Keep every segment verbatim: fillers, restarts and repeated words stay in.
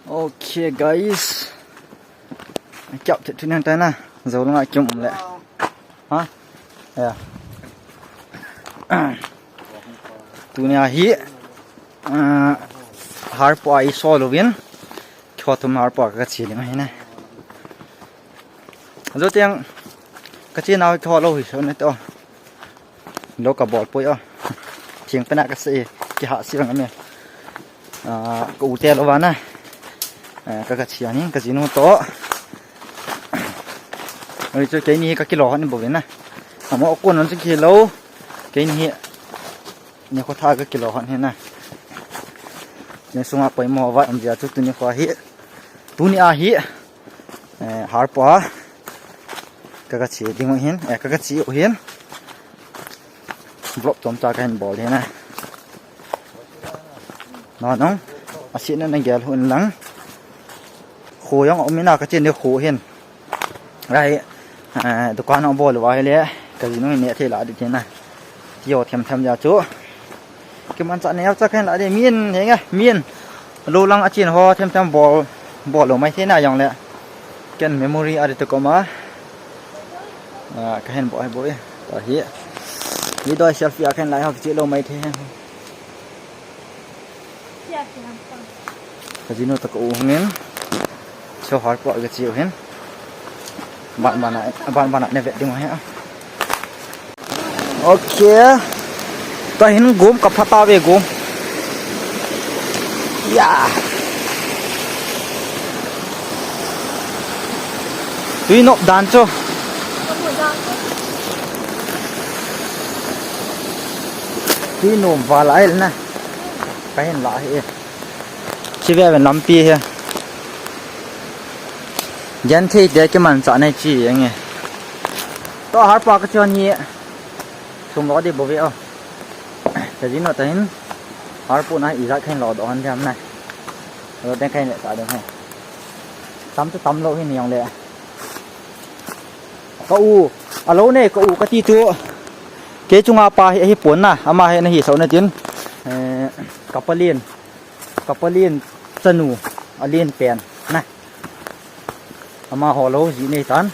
Okay, guys. Kiap thei thei nang tai na. Zo langa kium le. Ha? Ya. Tunia hi, ah, harpo a i sol uvin. Kho thum harpo a ka che ding ahi na. Zo tiang ka che nau kho lou hi so ne to. Lou ka bol poi o. Thing pena ka se, kihah se vang a me. Ah, ka u te lou vana. Ah, ka, ka che a ni, ka jinu to. Oi chu keini ka kilo hon bou na. Amo kon on chu kilou. Keini hi. Ni kho tha ka kilo hon hi na. Ni sunga poimo va um jia chu tuni kho hi. Tuni a hi. Eh, harpo a. Ka, ka che ding u hin, eh, ka, ka che u hin. Vlog chomcha ka hin bol hin a. No, no. A se na na gel hun lang. Kho jong um in a ka che ni kho hin. Rai, eh, dukan a bol u a hi le. Ka jinu ne thei la di tin a. Tio them them ja chu. Kimanchah neo cha kahin la di min, henge, min. Lou lang a chen ho, them them bol, bol lou mai thei na jong le. Ken memory a di to koma. Ah, kahin bol, bol, ta hi. Ni doi selfie a kahin lai ho, kiche lou mai thei. Ka jinu to ka u hungin. Cho harpo ka che u hin. Ban ban a, ban ban a ne ve ding u hi a. Okay. Ta hin gum ka pha ta ve gum. Ya. Tui nop dan chu. Tui nop val ai na. Ka hin la hi. Chi ve ven lampi hi. Genthei te kimanchah nei chi ange. To harpo ka chon hi. Sum lo di bou ve o. Ka jinu ta hin. Harpo na ijat kahin lo doh hon diam na. Lo den kahin le sa den hai. Tam chu tam lou hin jong le. Ka u, a lou nei ka u ka ti chu. Kei chunga pa hi, hi pon na, ama hi na hi sau na tin. Eh, ka palin. Ka palin chanu, a lin pen na. Amaho lou ji nei tan.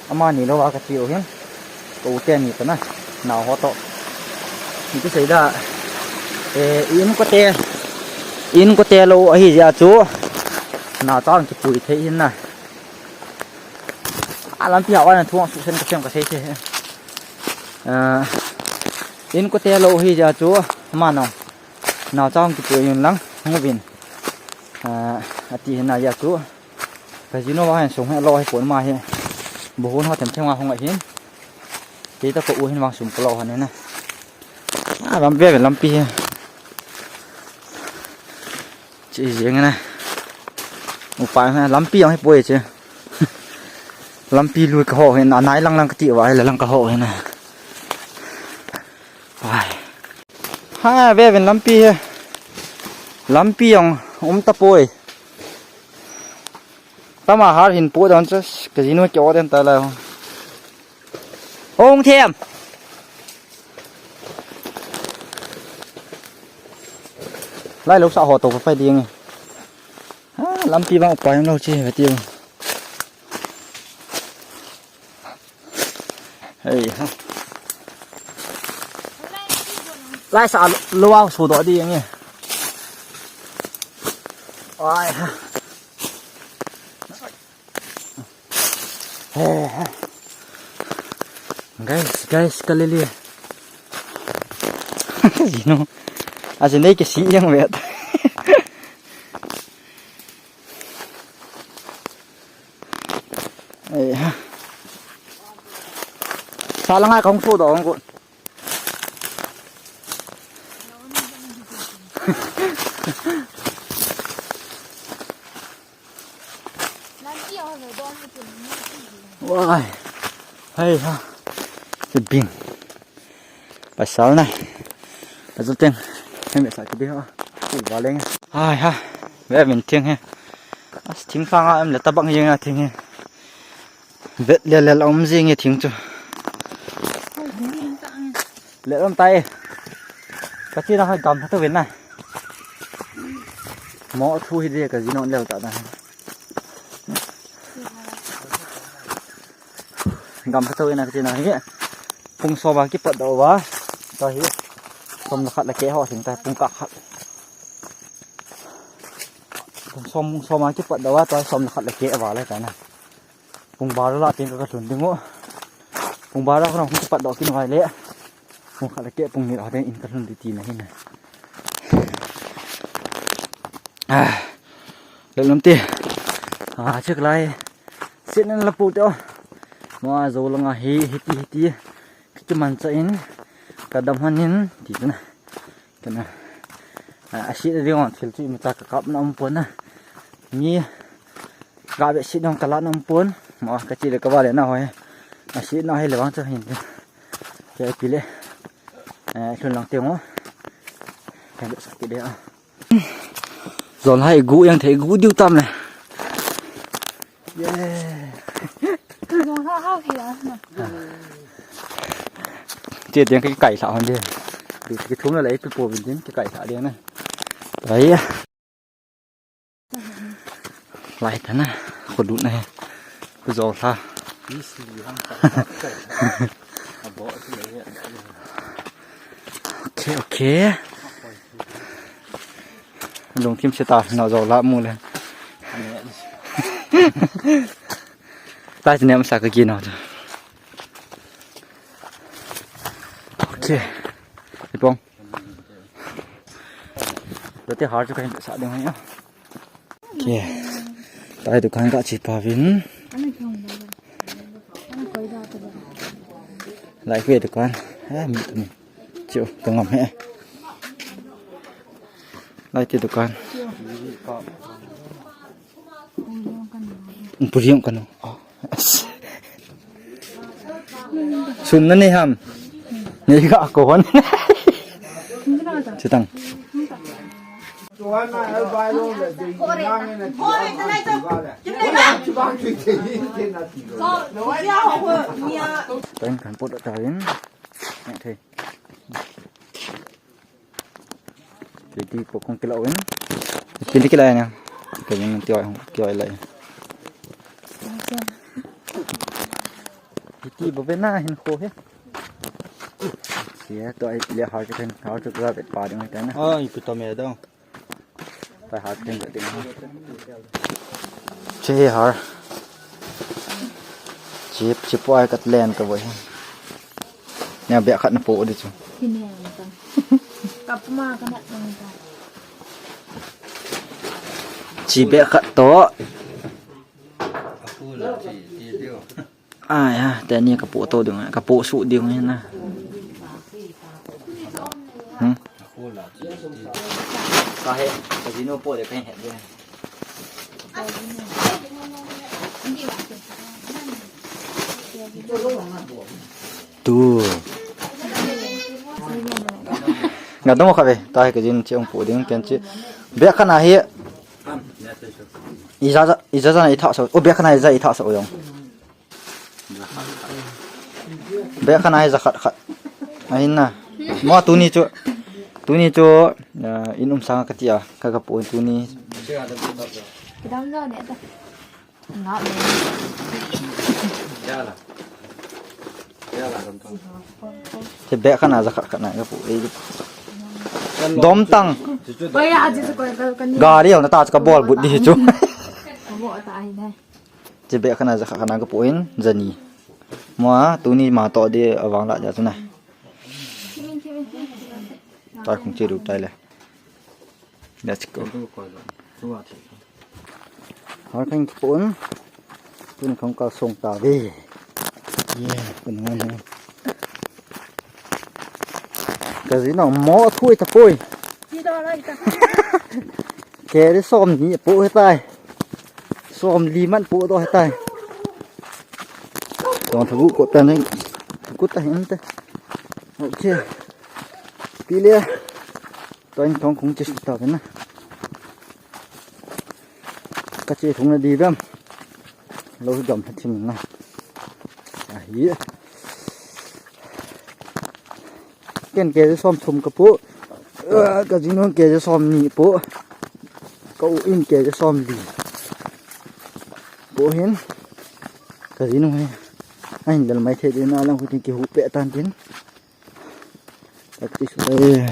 Amani lou a ka che u hin. Ka u te ni ta na. Nao ho to. Ni ti sei da. Eh, in ko te. In ko te lou ahi jia chu. Na chang kipui thei hin na. A lampi a wan thu ang su sen ka sem ka sei che. Eh, in ko te lou ahi jia chu. Ama no. Nao chang kipui in lang, hung uvin. Ah, ati hin a ya chu. Ka jinu vang hin sum hi lo hi pon ma hi. Buhun ho them them a hung a hin. Kei ta ko u hin vang sum ka lo han na. Ah, lam ve ve lampi hi. Chi jeng na. Upa na lampi ang hi poi che. Lampi lui ka ho hin, a nai lang lang ka ti va, la lang ka ho hin. Ai. Ha, ve ven lampi hi. Lampi jong um tapoi. Tama har hin pu don chu, ka jinu ki o den ta la. Hung them. Lai lo sa ho to pa ding. Ha, lampi vang upa jong lo chi ve tiu. Hei ha. Lai sa lo, lo a so do di nge. Ai ha. Hei ha. Guys, guys, kalili. You know. Asin dei ke si yang vet. Ei ha. Sa la ngai kong so do kong ko. Wai. Hei ha. Kibing. Pasal na. Pasal teng. Hei me sa kibi ha. Ku ba leng. Hai ha. Ve min thing he. As thing sang a em le tabang jeng a thing he. Vet le le la um jeng e thing chu. Le um tai. Ka chi na ha gam ha to ven na. Mo thu hi de ka jin on leu ta na. Gam ka to ina ka tina hi. Pung som a kipat doh uva. Tua hi. Som le khat le keh ho sing ta pung kah khat. Pung som, pung som a kipat doh uva tua som le khat le keh uva le ta na. Pung bar lah teng ka, ka lhun ding u. Pung bar lah ka nong kipat doh kin vai le. Pung khat le keh pung ni lah teng in ka lhun di ti na hin. Ah. Lelum ti. Ah, chek lai. Sit nan la pu te o. Mo a zo langa hi, hiti, hiti. Kimancha in. Ka dam han in. Ti na. Kana. Ah, a sit ding on thil chu imacha ka kap na um pon na. Ni. Ga be sit dong ka la na um pon. Mo ka chi le ka va le na hoi. A sit na hi le vang chu hin. Ke pi le. Eh, lhun lang te ngo. Ka be sa ki de a. Zol hai gu yang thei gu diu tam le. Yeah. Zol ha ha hi a na. Che tiang ka kai thla hon de. Bi ki thum la le pi po bin din ki kai thla de na. Ai. Lai ta na. Ko du na he. Ko zol ha. Ni si hang ka. A bo si le. Okay, okay. Lungthim se ta, nao jo la mu le. Tai ne ma sa ka ki nao. Okay. Ipong. Lote har chu ka hin sa ding hai. Okay. Tai dukan ka chi pa vin. Lai kwe dukan. Ha, mi tu mi. Chu, ka ngam he. Lai ti dukan. Puriang kanu. Oh. Sun na ni ham. Ni ka ko hon. Chitang. Kan kan pot ta in. Thei. Ti ti po kong kila wen. Ti ti kila wen. Ka jing ti wen ti wen lai. Ti ti bo be na hin kho he. Sia to ai le har ke kan har to ga bet pa ding ta na. Ai pi to me dong. Pai har kan ding. Che har. Chip chip po ai kat len to bo he. Nia beh khat na po di chu. Kine ang ta. Kap ma ka na ang ta. Chi beh khat to. Ai ha, te ni ka po to ding, ka po su ding na. Hmm? Ka he, ka jinu po de ka he de. Tu. Nga dong kha ve, ta he ka jin che ong pu ding ken che. Beh khat na hi. Ijaza, ijaza na itha sa. O beh khat na ijaza itha sa o yong. Beh khat na ijaza khat khat. Ahin na. Mo tuni chu. Tuni chu, ah, in um sang ka ti a. Ka ka pu tuni. Kidam jo ne ta. Te beh khat na ja khat khat na ka pu. Dom tang. Gari ho na ta ka bol but di chu. Te beh khat na ja khat khat na ka pu in jani. Mo a tuni ma to di avang la ja chu na. Tai khung che ru tai le. Let's go. Har khan kipon. Tun khong kal song ta ve. Yeah, kun ngan. Ka jinu mo thui ta poi. Ti do lai ta. Ke ri som ni po he tai. Som li man po do he tai. Tong thagu ko ta nei. Thagu ta hin te. Okay. Pi le. Tua in thong khung che su ta ve na. Ka che thung na di vem. Lo dom ha thim na. Ahi. Ken ke som thum ka pu. Ah, ka jinu ke som ni pu. Ka u in kg somli. Ko hin. Ka jinu hi. Ahin lal mai thei ding na lang khu tin kihu pe tan tin. Takti su. Eh.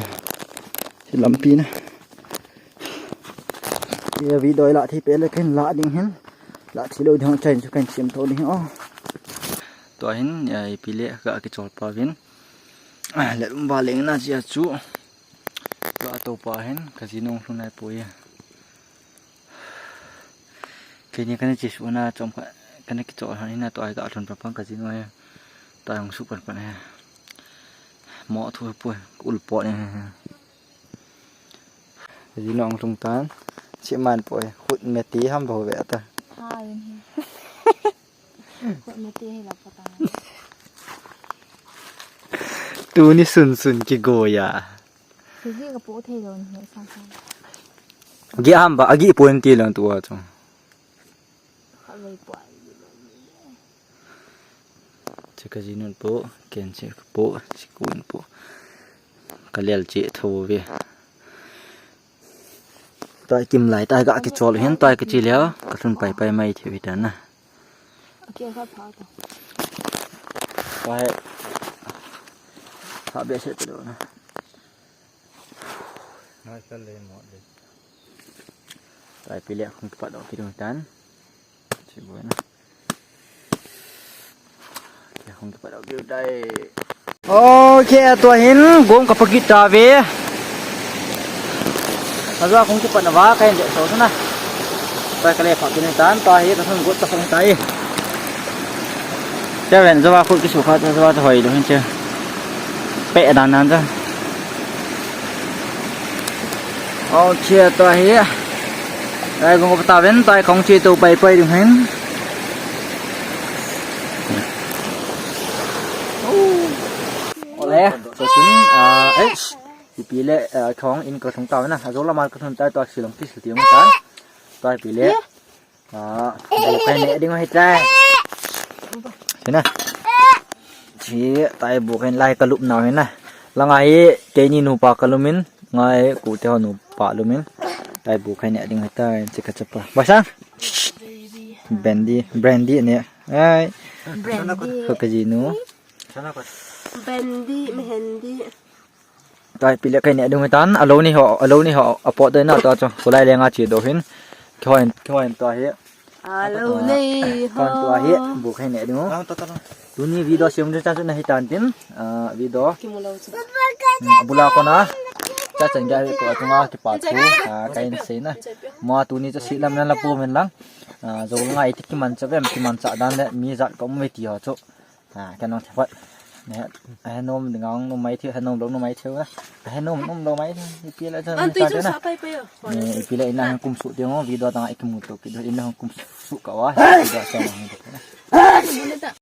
Si lampi na. Ye video la thi pe le ken la ding hin. La thi lo ding chain su kan sim to ding. Oh. Tua hin, ya, ipi le ka kichol pa vin. Ah, le um ba leng na chia chu. Tua to pa hin, ka jinu lhun nai poi. Keini kana che su na chom ka, kana kichol han ina tua ka lhun pa pang ka jinu he. Tua hung su pan pan he. Mo thu poi, ul po ne he. Ka jinu hung lhung tan. Che man poi, khut me ti ham bo ve ta. Ha, yin he. Khut me ti he la pa ta. Tuni sun sun kigo ya. Sisi ka po thei lo ni he sang sang. Agi ham ba, agi po in ti lang tua chu. Kha vei po. Che ka jinu po, ken che ka po, si ku in po. Ka lel che tho ve. Tua kim lai, tua ka kichol hin, tua ka chi leo, ka lhun pai pai mai thei ve ta na. Okay, ka pha ta. Tua he. Pha be se tu na. Ngai ka le mo le. Tua ipi le khung kipat dok kidung tan. Chi bo na. Ke khung kipat dok kidung tai. Okay, tua hin gom ka pakit ta ve. Ajo khung kipat na va ka hin de so na. Tua ka le pha kidung tan, tua hi ka khung got ta khung tai. Che ven, jo va khut kisu kha, jo va hoi lo hin che. Pe dan nan ja. Okay, tua hi. Ai, gong pa ta ven, tai khong che to pai pai ding hin. Ole, so sun, ah, eh, ipi le, ah, khong in ka thung ta na, ajo la mal ka thung ta, tua silong kis ti mo ta. Tua ipi le. Ah, bu kai ne ding hi tai. Sina. Chi tai bu kai lai ka lup nau hi na. Langa hi keini nupa ka lumin, ngai ku te ho nupa lumin. Tai bu kai ne ding hi tai, chi ka chapa. Ba sang? Brandy, brandy ne. Ai. Brandy. Ko ka jinu. Brandy, mehendi. Tua ipi le kai ne ding tan, alo ni ho, alo ni ho, apot dei na tua chu, kulai le nga chi do hin. Kihoi, kihoi tua hi. Alo nei ho. Tua hi, bu kai ne ding. Tuni video siam ding chan chu na hi tan tin, ah, video. Kimu lo chu. Hmm, bula ko na. Cha chan ga ko chu nga kipa chu, ah, kai ni sei na. Mo tuni chu si lam na la pu men lang. Ah, jo nga i ti kiman cha vem, kiman cha dan le, mi jat ko um ve ti ho chu. Ah, ka nong thephat. Ne, he nom ding ang nom mai thei, he nom lo nom mai thei na. He nom nom lo mai thei, ipi le chan. An tui chu sa pai pai yo. Ne, ipi le ina hang kum su teng o, video tang ikimu to kit, ina hang kum su ka wa, video sa na hang.